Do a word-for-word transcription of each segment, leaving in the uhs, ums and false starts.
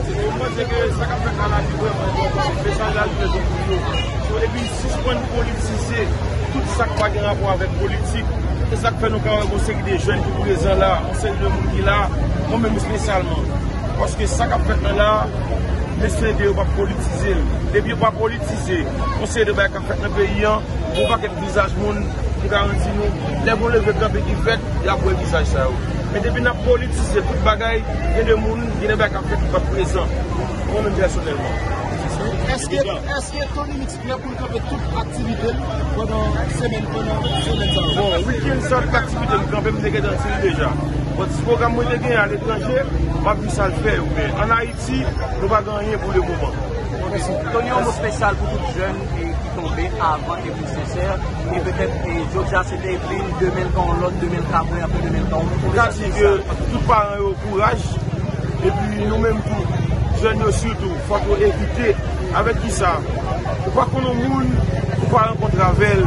Mwen panse ke sa k ap fèt la, la li vrèman enpòtan. Mesaj la li trè enpòtan. So, epi sispann politize tout sa k pa gen rapò avèk politik. Se sa k fè nou ka wè gon seri de jèn ki prezan la, gon seri de moun ki la, mwen menm espesyalman. Paske sa k ap fèt la la, mesye de yo p ap politize l. Depi yo pa politize, gon seri de bagay k ap fèt nan peyi an, gon pakèt vizaj moun, m garanti nou, lè gon leve kanpe ki fèt, y ap wè vizaj sa yo. Men depi n ap politize tout bagay, gen de moun, gen de bagay k ap fèt ki p ap prezan. Mwen menm pèsonèlman. Èske, èske Tony Mix prè pou l kanpe tout aktivite l pandan semèn, pandan semèn sa yo? Bon, wikenn sa, tout aktivite m kanpe, m te gentan di l deja. Bon, ti pwogram mwen te genyen aletranje, m ap di sa l fè yo. Men ann Ayiti, nou pa gen anyen pou le moman. Tony, yon mo espesyal pou tout jèn e ki tonbe avan Evelyne Sincère, e petèt, e jodi a se te Evelyne, demen l ka yon lòt, demen l ka prè, apre demen l ka yon lòt. M ka di ke tout paran yo kouraj, epi nou menm tou, jèn yo sitou, fòk yo evite. Avèk kisa? Ou pa konn yon moun, ou pa rankontre avè l,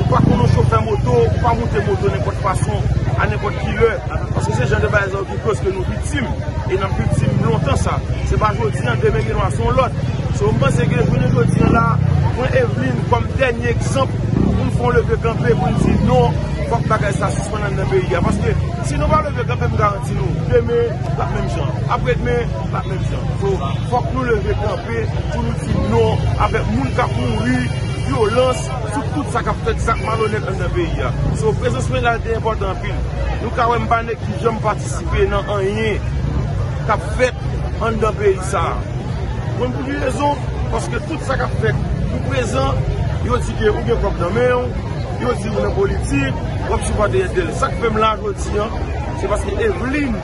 ou pa konn yon chofè moto, ou pa moute moto nenpòt fason, a nenpòt ki lè, paske se jan de bagay sa yo ki koz ke nou viktim. E n ap viktim lontan sa. Se pa jodi an, demen gen dwa se yon lòt. So, m panse ke jounen jodi an la, pran Evelyne kòm dènye egzanp pou n fè yon leve kanpe, pou n di non, fòk bagay sa sispann anndan peyi a. Paske si nou pa leve kanpe, m garanti nou, demen, l ap menm jan. Apre demen, l ap menm jan. So, fòk nou leve kanpe pou nou di non avèk moun k ap mouri, vyolans, sou tout sa k ap fèt, zak malonèt anndan peyi a. So, prezans mwen la te enpòtan anpil. Nou ka wè m pa nèg ki janm patisipe nan anyen k ap fèt anndan peyi sa a. Konn pou ki rezon? Paske tout sa k ap fèt pou prezan, yo di ke ou gen kòb nan men w, yo di ou nan politik, w ap sipòte entèl. Sa k fè m la jodi an, se paske Evelyne,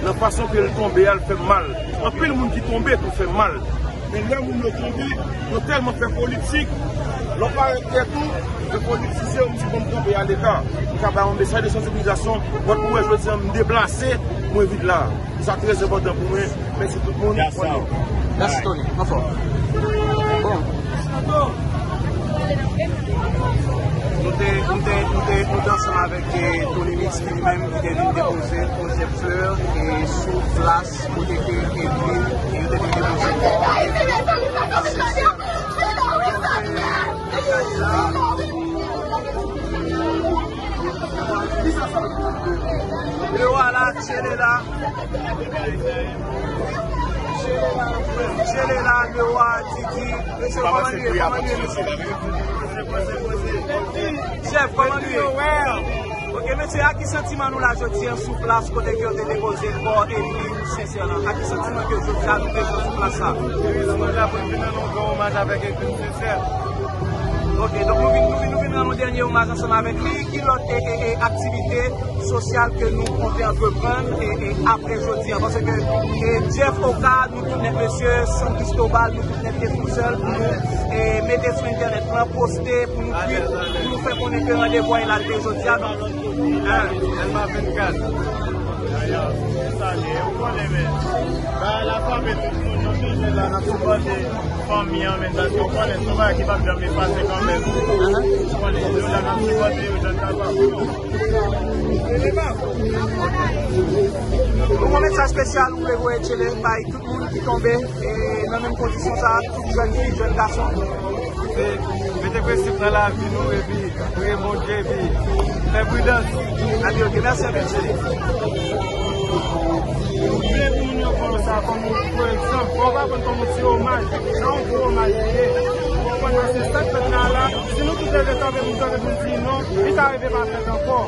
nan fason ke l tonbe a, l fè m mal. Anpil moun ki tonbe tou fè m mal. Men lè moun yo tonbe, yo tèlman fè politik, lè w parèt tèt ou, yo politize, yo m di bon, m kanpe a leta. M ka bay yon mesaj de sansibilizasyon, but ou wè jodi an m deplase, mwen vin la. Sa trè enpòtan pou mwen. Mèsi tout moun. Mèsi Tony. Anfòm. Bon. Nou te, nou te, nou te, nou te ansanm avèk, eh, Tony Mix ki li menm ki te vin depoze yon jèb flè, eh, sou plas kote ke Evelyne, yo te vin depoze kò Evelyne. Le roi la, Tchele la. Tchele la, le roi, Tiki. Mesye, kòman nou ye? Kòman nou ye, mesye? Chèf, kòman nou ye? Ok, mesye, a ki santiman nou la jodi an sou plas kote ke yo te depoze kò Evelyne Sincère la? A ki santiman ke jodi a nou te jwenn sou plas la? Wi, nou la pou n vin rann yon gran omaj avèk Evelyne Sincère. Ok, donk nou vin, nou vin, nou vin rann yon dènye omaj ansanm avèk li. Ki lòt, e, e, e, aktivite sosyal ke nou konte antreprann, e, e, apre jodi a? Paske, e, Jeff Oka, nou tout nèt mesye, San Cristobal, nou tout nèt te fou sèl pou nou, e, mete sou entènèt lan, poste, pou nou tweet, pou nou fè konnen ke randevou a e la l te jodi a. Donk, Tèlman vennkat. Ayò, se sa li ye. Ou konnen, men. Bagay la frape tout moun. Nou toujou la, n ap sipòte fanmi an, men, paske ou konnen, se yon bagay ki p ap janm efase kanmenm. Ou konnen, nou la, n ap sipòte yo jan n kapab. Bon, yon mesaj espesyal ou vle voye, Tchele, bay tout moun ki tonbe, e, nan menm kondisyon sa, tout jèn fi, jèn gason. Se mete prensip nan lavi nou epi priye Bondye epi fè pridans. Abi, ok, mèsi anpil, Tchele. Nou vle pou moun yo konn sa kòm yon egzanp. Bon, ou pa konn kòm yon ti omaj. Sa yon gwo omaj li ye. Ou konprann, men se sa k fèt la, la. Si nou tout leve kanpe pou nou kanpe pou nou di non, li ka rive pa fèt ankò.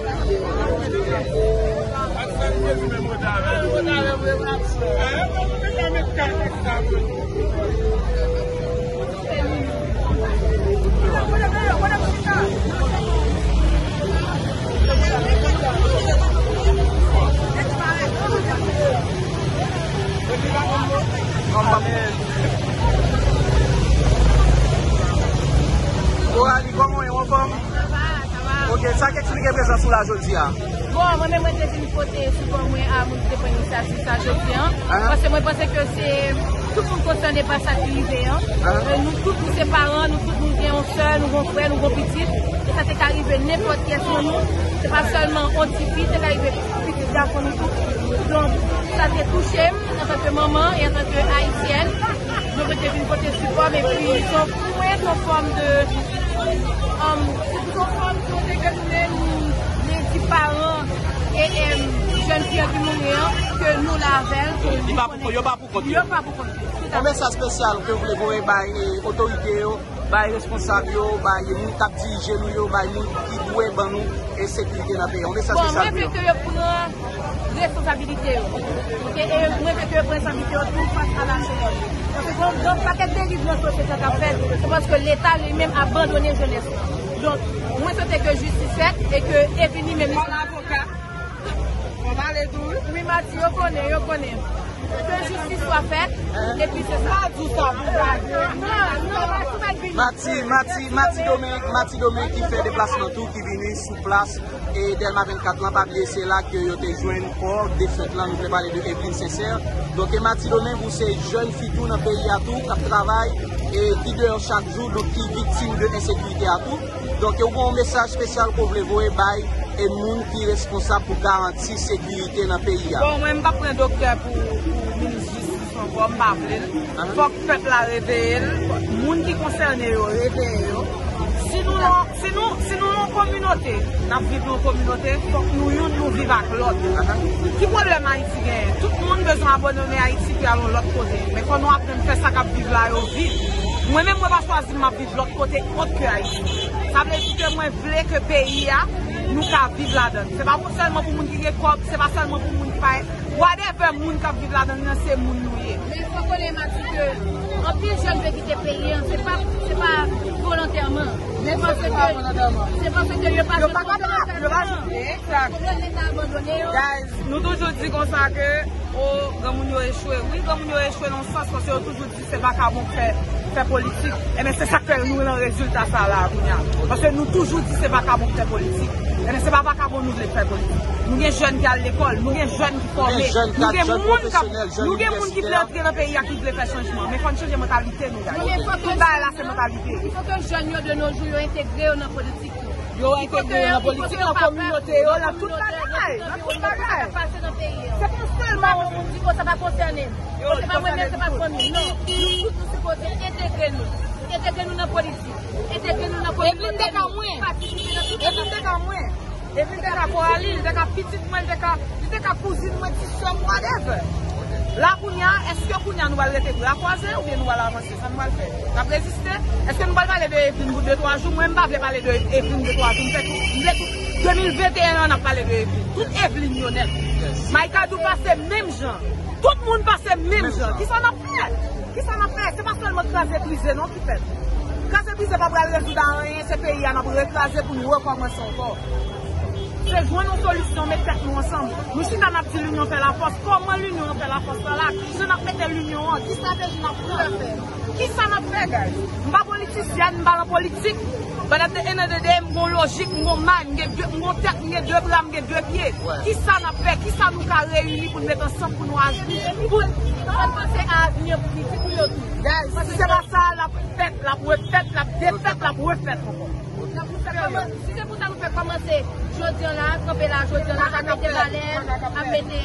Ak sa li te di menm mwen ta avè l. Mwen ta avè l, mwen pa t sè. Hein? Mwen ta met kat ak sa, mwen. Ki prezans ou la jodi a? Bon, mwen menm mwen te vin pote sipò mwen a moun ki te pran inisyativ sa jodi an. Paske mwen panse ke se tout moun konsène pa sa ki rive an. E nou tout, nou se paran, nou tout nou gen yon sè, nou gen yon frè, nou gen yon pitit. E sa te ka rive nenpòt kiyès nan nou. Se pa sèlman yon ti fi, se ka rive pitit gason nou tout. Donk, sa te touche m antanke manman e antanke ayisyèn. Donk, mwen te vin pote sipò m, epi se yon, pou mwen, se yon fòm de, um, se yon fòm de kote ke nou menm, nou vle di paran e, e jèn fi an ki mouri an, ke nou la avè l, ke nou konnen. Li pa pou, yo pa pou kont yo. Yo pa pou kont yo. Yon mesaj espesyal ke w vle voye bay, e, otorite yo, bay responsab yo, bay moun k ap dirije nou yo, bay moun ki dwe ban nou, e, sekirite nan peyi a? Yon mesaj espesyal pou yo. Bon, mwen vle ke yo pran responsabilite yo. Oke? E mwen vle ke yo pran responsabilite yo tou fas a lajenès. Paske gen, gen yon pakèt deriv nan sosyete a k ap fèt, se paske Leta li menm abandone jenès la. Donk, mwen swete ke jistis fèt e ke Evelyne li menm li. Bon avoka. Bon pale tou, wi. Wi, Mati, yo konnen, yo konnen. Ke jistis swa fèt, epi se sa. Pa di sa pou gade. Non, non, Mati, Mati, Mati Domingue, Mati Domingue ki fè deplasman tou, ki vini sou plas e Dèlma vennkat lan, pa bliye se la ke yo te jwenn kò defèt lan. Nou vle pale de Evelyne Sincère. Donk, e Mati Domingue, ou se jèn fi tou nan peyi a tou, k ap travay, e ki deyò chak jou, donk ki viktim de ensekirite a tou. Donk, ou gen yon mesaj espesyal ke w vle voye bay e moun ki responsab pou garanti sekirite nan peyi a? Bon, mwen, m p ap pran doktè pou, pou minis jistis ankò, m pa vle l. Fòk pèp la reveye l. Moun ki konsène yo, reveye yo. Si nou nan, si nou, si nou nan yon kominote, n ap viv nan yon kominote, fòk nou youn, nou viv ak lòt. Ki pwoblèm Ayiti genyen? Tout moun bezwen abandone Ayiti pou y al yon lòt kote. Men fò nou aprann fè sa k ap viv la yo viv. Mwen menm, mwen pa chwazi m ap viv lòt kote ot ke Ayiti. Sa vle di ke mwen vle ke peyi a, nou ka viv ladan l. Se pa pou, sèlman pou moun ki gen kòb, se pa sèlman pou moun ki pa, whatever moun k ap viv ladan l nan, se moun nou ye. Men fò konnen, Mati, ke anpil jèn vle kite peyi a, se pa, se pa volontèman. Se paske, se paske yo pa jwenn kòb yo nan fè plan. Yo pa kapab, yo pa jwenn, egzak. Konprann, Leta abandone yo. Guys, nou toujou di konsa ke, o, granmoun yo echwe. Wi, granmoun yo echwe nan sans, paske yo toujou di se vakabon k fè, fè politik. Enben, se sa k fè nou nan rezilta sa la a kounye a. Paske nou toujou di se vakabon k fè politik. Enben, se pa vakabon nou vle k fè politik. Nou gen jèn ki al lekòl, nou gen jèn ki fòme, nou gen moun k ap, nou gen moun ki vle antre nan peyi a, ki vle fè chanjman. Men fò n chanje mantalite nou, guys. Tout bagay la se mantalite. Il faut que jeunes yo de nos jours yo entegre yo nan politik yo. Yo entegre yo nan politik, nan kominote yo, nan tout bagay, nan tout bagay. Se pa sèlman yon moun di, "Bon, sa pa konsène m." Bon, se pa mwen menm, se pa fanmi m. Non, nou tout nou sipoze entegre nou. Entegre nou nan politik. Entegre nou nan kominote nou. Patisipe nan tout sa. Evelyne te ka Coralie, li te ka pitit mwen, li te ka, li te ka kouzin mwen, ti sè m, whatever. La kounye a, èske kounye a nou pral rete bra kwaze oubyen nou pral avanse? Sa nou pral fè? N ap reziste? Èske nou pral pale de Evelyne pou de twa jou? Mwen, m pa vle pale de Evelyne de twa jou. M fè tout, m fè tout de mil venteyen an n ap pale de Evelyne. Tout Evelyne yo nèt. Maïka Dou pase menm jan. Tout moun pase menm jan. Kisa n ap fè? Kisa n ap fè? Se pa sèlman kraze brize non ki fèt. Kraze brize pa pral rezoud a anyen, se peyi a n ap rekraze pou n rekòmanse ankò. Se jwenn yon solisyon, met tèt nou ansanm. Nou chita n ap di linyon fè lafòs. Kòman linyon an fè lafòs la la? Kijan n ap mete linyon an? Ki estrateji n ap pran? Kisa n ap fè, guys? M pa politisyèn, m pa nan politik. But at the end of the day, m gon lojik, m gon may, m gen de, m gon tèt, m gen de bra, m gen de pye. Kisa n ap fè? Kisa nou ka reyini pou n met ansanm pou nou aji? Pou n panse a avni an pou pitit nou yo tou. Guys, si se pa sa, l ap fèt, l ap refèt, l ap defèt, l ap refèt ankò. Si se pou sa nou fè kòmanse jodi an la, kanpe la jodi an la, ap mete valè, ap mete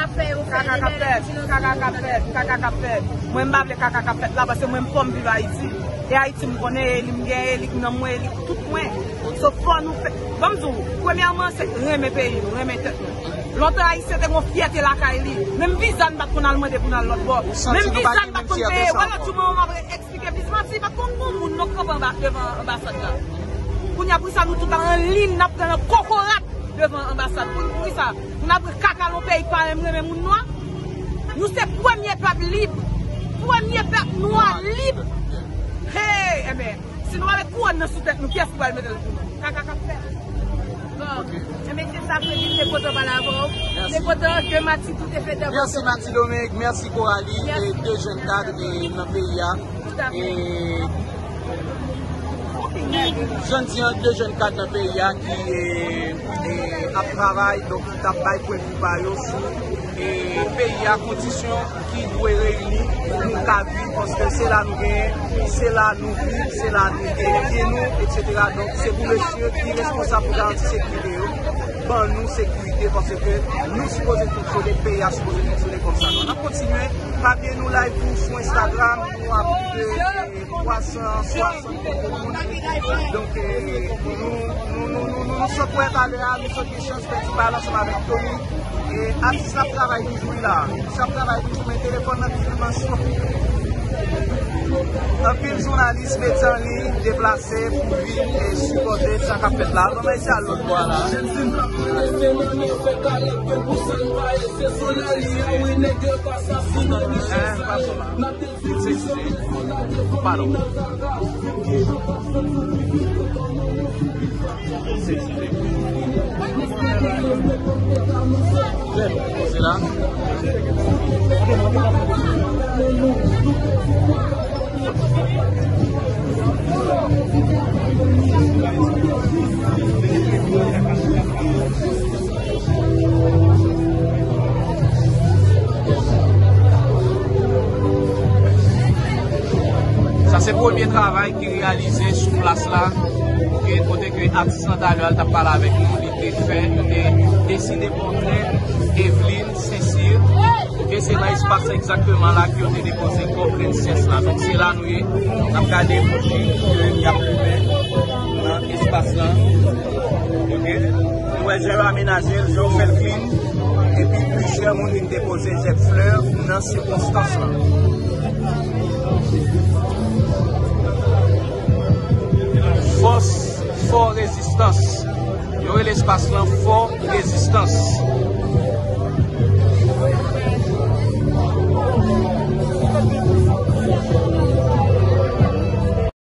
afè yo fè. Kaka k ap fèt, kaka k ap fèt, kaka k ap fèt. Mwen, m pa vle kaka k ap fèt la, paske mwen, m fò m viv Ayiti. E Ayiti, m konnen, e li m gen, e li k nan mwen, e li k tout mwen. So, fò nou fè, ban m di w, premyèman, se renmen peyi nou, renmen tèt nou. Lontan, Ayisyen te gon fyète lakay li. Menm viza, n pa t konn al mande pou n al lòt bò. Menm viza, n pa t konn peye. Wè, lòt jou, mwen, m ap eksplike, Bizmanti pa t konn gon moun non k kanpe anba, devan anbasad la. Kounye a, pou sa, nou tout an liy, n ap pran nan kokorat devan anbasad. Pou, pou kisa? Pou n ap kaka nan yon peyi k pa menm renmen moun nwa? Nou se premye pèp lib. Premye pèp nwa lib. Hey, enben, si nou pa met kouwòn nan sou tèt nou, kiyès ki pral mete l pou nou? Kaka k ap fèt. Bon, enben, se sa, Freddy, m te kontan pale avè w. M te kontan ke Mati tou te fè dèfò. Mèsi, Mati Domingue, mèsi, Coralie, e de jèn kad, e nan peyi a. Tout à fait. E Jan di an, de jèn kad nan peyi a ki, e, e, ap travay, donk ki t ap bay pwennvi pa yo sou, e, peyi a, kondisyon ki dwe reyini pou nou ka viv, paske se la nou genyen, se la nou viv, se la nou edike nou, etsetera. Donk, se pou mesye ki responsab pou garanti sekirite yo, ban nou sekirite, paske nou sipoze fonksyone, peyi a sipoze fonksyone konsa. Donk, n ap kontinye, papye nou live nou sou Instagram, nou ap rive twa san swasant moun. Donk, e, nou, nou, nou, nou, nou, nou sot wè talè a, nou sot gen chans fè ti pale ansanm avèk Tony. E, atis la ap travay toujou, wi, la. Atis la ap travay toujou, men telefòn nan pil mansyon. Anpil jounalis mete an liy, deplase pou vin, e, sipòte sa k ap fèt la. Ban m al lòt bò a la. Eh, pa sou la. Padon. Se la. Sa se premye travay ki reyalize sou plas la, oke, kote ke atis lan talè a l t ap pale avèk nou, li te fè, li te deside pòtrè Evelyne Saint-Cyr. Oke, se nan espas egzakteman la ke yo te depoze kò prensès la. Donk, se la nou ye. N ap gade bouji ke y ap limen nan espas lan. Oke? Nou wè jan yo amenaje l, jan yo fè l klin. Epi plizyè moun vin depoze zèb flè nan sikonstans lan. Fòs, fò rezistans. Yo rele espas lan Fò Rezistans.